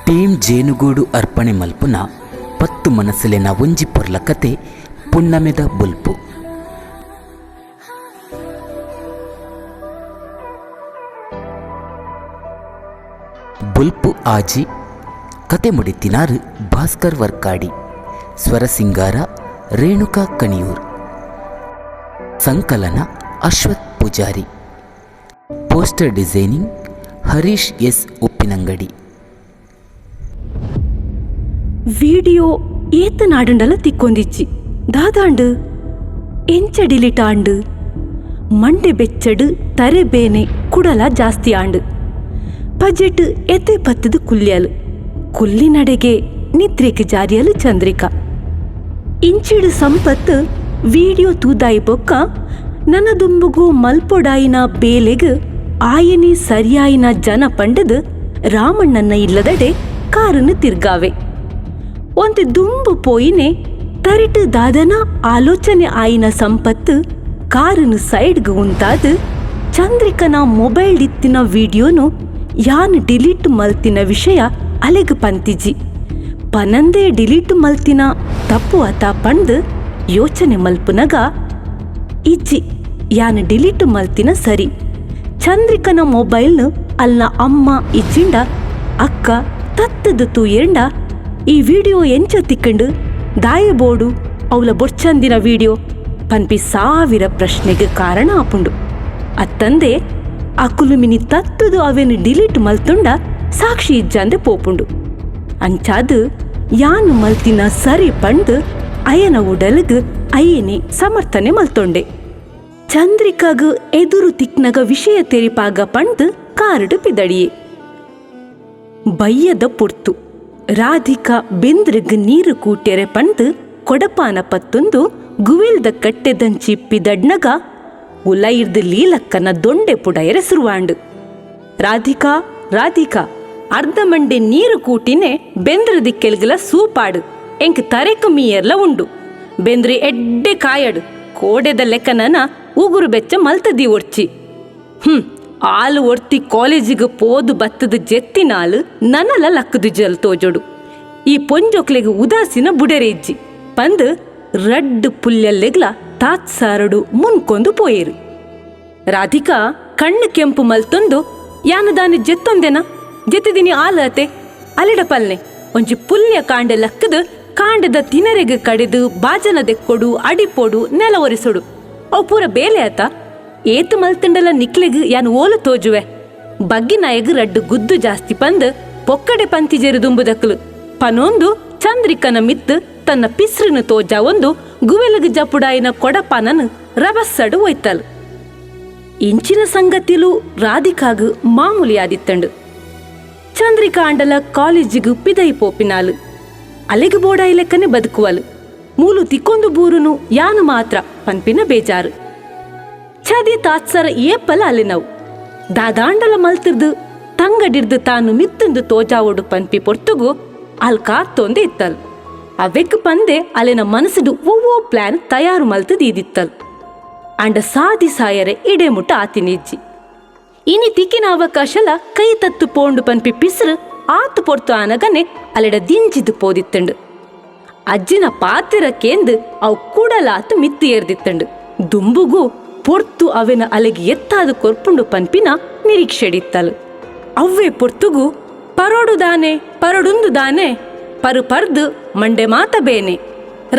Team ಜೇನುಗೂಡು ಅರ್ಪಣೆ ಮಲ್ಪುನ ಪತ್ತು ಮನಸ್ಸುಲೆನ ಒಂಜಿ ಪೊರ್ಲ ಕತೆ ಪುಣ್ಣಮೆದ ಬೊಲ್ಪು. ಬೊಲ್ಪು ಆಜಿ ಕತೆ ಮುಡಿತಿನಾರ್ ಭಾಸ್ಕರ್ ವರ್ಕಾಡಿ, ಸ್ವರಸಿಂಗಾರ ರೇಣುಕಾ ಕಣಿಯೂರ್, ಸಂಕಲನ Ashwath Poojary, poster designing Harish S Uppinangady. Video ಏತ್ ನಾಡುಂಡಲ ತಿಕ್ಕೊಂದಿಜ್ಜಿ ದಾದಾಂಡು ಎಂಚ ಡಿಲೀಟ್ ಆಂಡು ಮಂಡೆ ಬೆಚ್ಚಡು ತರೆ ಬೇನೆ ಕುಡಲ ಜಾಸ್ತಿ ಆಂಡು ಬಜೆಟ್ ಎತೆ ಪತ್ತದು ಕುಲ್ಯಲು ಕುಲ್ಲಿನಡೆಗೆ ನಿದ್ರೆಗೆ ಜಾರಿಯಲು ಚಂದ್ರಿಕಾ. ಇಂಚಿಡು ಸಂಪತ್ತು ವಿಡಿಯೋ ತೂದಾಯಿ ಬೊಕ್ಕ ನನ ದುಂಬುಗು ಮಲ್ಪೊಡಾಯಿನ ಬೇಲೆಗ್ ಆಯನಿ ಸರಿಯಾಯಿನ ಜನ ಪಂಡದು ರಾಮಣ್ಣನ ಇಲ್ಲದಡೆ ಕಾರನ್ನು ತಿರ್ಗಾವೆ. ಒಂತೆ ದುಂಬು ಪೋಯಿನೆ ತರಿಟು ದಾದನ ಆಲೋಚನೆ ಆಯಿನ ಸಂಪತ್ತು ಕಾರನ್ನು ಸೈಡ್ಗ್ ಉಂತಾದು ಚಂದ್ರಿಕನ ಮೊಬೈಲ್ ಇತ್ತಿನ ವಿಡಿಯೋನು ಯಾನ್ ಡಿಲೀಟ್ ಮಲ್ತಿನ ವಿಷಯ ಅಲೆಗ್ ಪಂತಿಜಿ. ಪನಂದೇ ಡಿಲೀಟ್ ಮಲ್ತಿನ ತಪ್ಪು ಅತ ಪಂದ್ ಯೋಚನೆ ಮಲ್ಪುನಗ ಇಜ್ಜಿ ಯಾನ್ ಡಿಲೀಟ್ ಮಲ್ತಿನ ಸರಿ. ಚಂದ್ರಿಕನ ಮೊಬೈಲ್ನು ಅಲ್ನ ಅಮ್ಮ ಇಜ್ಜಿಂಡ ಅಕ್ಕ ತತ್ತದು ತೂಯೆಂಡ ಈ ವಿಡಿಯೋ ಎಂಚ ತಿಕ್ಕಂಡು ದಾಯೆ ಬೋಡು ಅವಲ ಬೊರ್ಚಂದಿನ ವಿಡಿಯೋ ಪನ್ಪಿ ಸಾವಿರ ಪ್ರಶ್ನೆಗೆ ಕಾರಣ ಆಪುಂಡು. ಅತ್ತಂದೆ ಅಕುಲು ಮಿನಿ ತತ್ತದು ಅವೆನ್ ಡಿಲೀಟ್ ಮಲ್ತುಂಡ ಸಾಕ್ಷಿ ಇಜ್ಜಾಂದೆ ಪೋಪುಂಡು. ಅಂಚಾದ್ ಯಾನ್ ಮಲ್ತಿನ ಸರಿ ಪಂಡ್ ಅಯನ ಉಡಲ್ಗ್ ಅಯ್ಯನೆ ಸಮರ್ಥನೆ ಮಲ್ತೊಂಡೆ. ಚಂದ್ರಿಕಾಗ್ ಎದುರು ತಿಕ್ನಗ ವಿಷಯ ತೆರಿಪಾಗ ಪಂಡ್ ಕಾರುಡು ಪಿದಡಿಯೆ. ಬಯ್ಯದ ಪೊರ್ತು ರಾಧಿಕಾ ಬೆಂದ್ರಗ್ ನೀರು ಕೂಟ್ಯರೆ ಪಂಡ್ ಕೊಡಪಾನ ಪತ್ತೊಂದು ಗುವಿಲ್ದ ಕಟ್ಟೆದಂಚಿ ಪಿದಡ್ನಗ ಉಲೈರ್ದು ಲೀಲಕ್ಕನ ದೊಂಡೆ ಪುಡಯರೆ ಸುರುವಾಂಡು. ರಾಧಿಕಾ ರಾಧಿಕಾ ಅರ್ಧ ಮಂಡೆ ನೀರು ಕೂಟಿನೆ ಬೆಂದ್ರ ದಿಕ್ಕೆಲ್ಗಲ ಸೂಪಾಡು ಎಂಕ್ ತರೆಕು ಮೀಯರ್ಲ ಉಂಡು ಬೆಂದ್ರಿ ಎಡ್ಡೆ ಕಾಯಡು ಕೋಡೆದ ಲೆಕ್ಕನನ ಉಗುರು ಬೆಚ್ಚ ಮಲ್ತದಿ ಒರ್ಚಿ ಆಲು ಒರ್ತಿ ಕಾಲೇಜಿಗೆ ಪೋದು ಬತ್ತದ ಜೆತ್ತಿನಾಲು ನನಲ ಲಕ್ಕದು ಜಲ್ ತೋಜೊಡು ಈ ಪೊಂಜೊಕ್ಲೆಗ್ ಉದಾಸಿನ ಬುಡೆರೆ ಇಜ್ಜಿ ಪಂದ್ ರಡ್ಡ್ ಪುಲ್ಯಲ್ಲೆಗ್ಲ ತಾತ್ಸಾರಡು ಮುನ್ಕೊಂದು ಪೋಯೇರು. ರಾಧಿಕಾ ಕಣ್ಣು ಕೆಂಪು ಮಲ್ತೊಂದು ಯಾನು ದಾನಿ ಜೆತ್ತೊಂದೆನ ಜೆತ್ತಿದಿನಿ ಆಲತೆ ಅಲಿಡ ಪಲ್ನೆ ಒಂಜಿ ಪುಲ್ಯ ಕಾಂಡೆ ಲಕ್ಕದು ಕಾಂಡದ ತಿನರೆಗ್ ಕಡಿದು ಬಾಜನ ದೆಕ್ಕೊಡು ಅಡಿಪೊಡು ನೆಲ ಒರೆಸೊಡು ಅವು ಪೂರ ಬೇಲೆ ಆತ ಏತು ಮಲ್ತಂಡಲ ನಿಕ್ಲೆಗ್ ಯಾನ್ ಓಲು ತೋಜುವೆ ಬಗ್ಗಿನಾಯಗ್ ರಡ್ಡು ಗುದ್ದು ಜಾಸ್ತಿ ಪಂದ್ ಪೊಕ್ಕಡೆ ಪಂತಿಜೆರು ದುಂಬುದಕ್ಲು ಪನೊಂದು ಚಂದ್ರಿಕನ ಮಿತ್ತು ತನ್ನ ಪಿಸ್ರನು ತೋಜಾವೊಂದು ಗುವೆಲಗ್ ಜಪುಡಾಯಿನ ಕೊಡಪಾನನು ರಬಸ್ಸಡು ಒಯ್ತಲ್. ಇಂಚಿನ ಸಂಗತಿಲು ರಾಧಿಕಾಗ್ ಮಾಮೂಲಿಯಾದಿತ್ತಂಡು. ಚಂದ್ರಿಕಾ ಅಂಡಲ ಕಾಲೇಜಿಗ್ ಪಿದೈ ಪೋಪಿನಾಲು ಅಲೆಗ್ ಬೋಡಾಯಿ ಲೆಕ್ಕನೆ ಬದುಕುವಲು ಮೂಲು ತಿಕ್ಕೊಂದು ಬೂರುನು ಯಾನು ಮಾತ್ರ ಪನ್ಪಿನ ಬೇಜಾರು. ಛದಿ ತಾತ್ಸರ ಏಪಲ ಅಲೆನವು ದಾದಾಂಡಲ ಮಲ್ತಿರ್ದು ತಂಗಡಿರ್ದು ತಾನು ಮಿತ್ತಂದು ತೋಜಾವೊಡು ಪನ್ಪಿ ಪೊರ್ತುಗು ಅಲ್ ಕಾತ್ತೊಂದು ಇತ್ತಲ್. ಅವೆಕ್ ಪಂದೆ ಅಲೆನ ಮನಸ್ಸುಡು ಒವ್ವೋ ಪ್ಲಾನ್ ತಯಾರು ಮಲ್ತು ದೀದಿತ್ತಲ್. ಅಂಡ ಸಾದಿ ಸಾಯರೆ ಇಡೆ ಮುಟ್ಟ ಆತಿನಿಜ್ಜಿ. ಇನಿ ತಿಕ್ಕಿನ ಅವಕಾಶಲ ಕೈ ತತ್ತು ಪೋಂಡು ಪನ್ಪಿ ಪಿಸ್ರು ಆತು ಪೊರ್ತು ಆನಗನೆ ಅಲೆಡ ದಿಂಜಿದು ಪೋದಿತ್ತಂಡು. ಅಜ್ಜಿನ ಪಾತೆರ ಕೇಂದು ಅವು ಕೂಡಲಾತು ಮಿತ್ತು ಏರ್ದಿತ್ತಂಡು. ದುಂಬುಗು ಪೊರ್ತು ಅವೆನ ಅಲೆಗೆ ಎತ್ತಾದ ಕೊರ್ಪುಂಡು ಪನ್ಪಿನ ನಿರೀಕ್ಷೆಡಿತ್ತಲು. ಅವ್ವೇ ಪೊರ್ತುಗು ಪರೋಡು ದಾನೆ ಪರಡುಂದು ದಾನೆ ಪರು ಪರ್ದು ಮಂಡೆ ಮಾತ ಬೇನೆ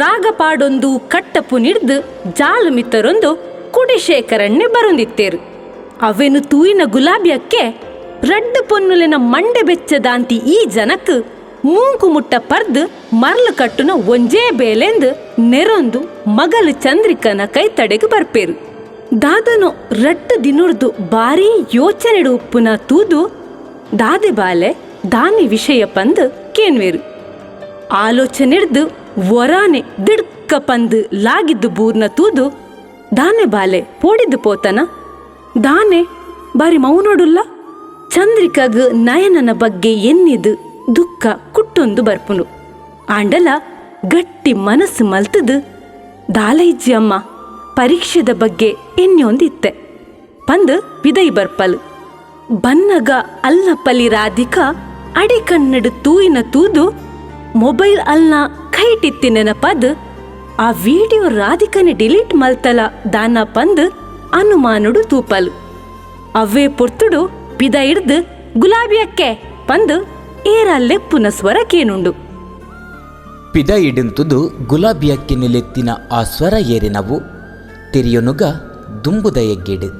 ರಾಗ ಪಾಡೊಂದು ಕಟ್ಟಪು ನಿಡ್ದು ಜಾಲು ಮಿತ್ತರೊಂದು ಕುಡಿಶೇಖರಣ್ಣೆ ಬರೊಂದಿತ್ತೇರು. ಅವೆನು ತೂಯಿನ ಗುಲಾಬಿಯಕ್ಕೆ ರಡ್ಡು ಪೊನ್ನುಲೆನ ಮಂಡೆ ಬೆಚ್ಚದಾಂತಿ ಈ ಜನಕ್ ಮೂಂಕು ಮುಟ್ಟ ಪರ್ದು ಮರ್ಲು ಕಟ್ಟುನ ಒಂಜೇ ಬೇಲೆಂದು ನೆರೊಂದು ಮಗಲು ಚಂದ್ರಿಕನ ಕೈ ತಡೆಗೆ ಬರ್ಪೇರು. ದಾದನು ರಡ್ಡು ದಿನುರ್ದು ಬಾರೀ ಯೋಚನೆಡು ಉಪ್ಪುನ ತೂದು ದಾದೆ ಬಾಲೆ ದಾನಿ ವಿಷಯ ಪಂದು ಕೇನ್ವೇರು. ಆಲೋಚನೆಡ್ದು ಒರಾನೆ ದಿಡ್ಕ ಪಂದು ಲಾಗಿದ್ದು ಬೂರ್ನ ತೂದು ದಾನೆ ಬಾಲೆ ಪೋಡಿದ್ದು ಪೋತನ ದಾನೆ ಬಾರಿ ಮೌನೋಡುಲ್ಲ. ಚಂದ್ರಿಕಾಗ್ ನಯನನ ಬಗ್ಗೆ ಎನ್ನಿದು ದುಃಖ ಕುಟ್ಟೊಂದು ಬರ್ಪುನು. ಆಂಡಲ ಗಟ್ಟಿ ಮನಸ್ಸು ಮಲ್ತದು ದಾಲೈಜ್ಜಿ ಅಮ್ಮ ಪರೀಕ್ಷೆದ ಬಗ್ಗೆ ಎನ್ಯೊಂದಿತ್ತೆ ಪಂದು ಪಿದೈ ಬರ್ಪಲ್. ಬನ್ನಗ ಅಲ್ಲಪಲಿ ರಾಧಿಕಾ ಅಡಿಕಣ್ಣಡ್ ತೂಯಿನ ತೂದು ಮೊಬೈಲ್ ಅಲ್ನ ಕೈಟಿತ್ತಿ ನೆನಪಾದ್ ಆ ವಿಡಿಯೋ ರಾಧಿಕನೆ ಡಿಲೀಟ್ ಮಲ್ತಲ ದಾನ ಪಂದ್ ಅನುಮಾನೊಡು ತೂಪಲ್. ಅವ್ವೇ ಪೊರ್ತುಡು ಪಿದಯಿಡ್ದ್ ಗುಲಾಬಿ ಅಕ್ಕೆ ಪಂದ್ ಏರಾ ಲೆಪ್ಪುನ ಸ್ವರ ಕೇನುಂಡು. ಪಿದಯಿಡುಂತುದು ಗುಲಾಬಿ ಅಕ್ಕೆನ್ ಲೆತ್ತಿನ ಆ ಸ್ವರ ಏರೆನವು ತೆರಿಯೊನುಗ ದುಂಬುದ ಎಗ್ಗೆಡ್.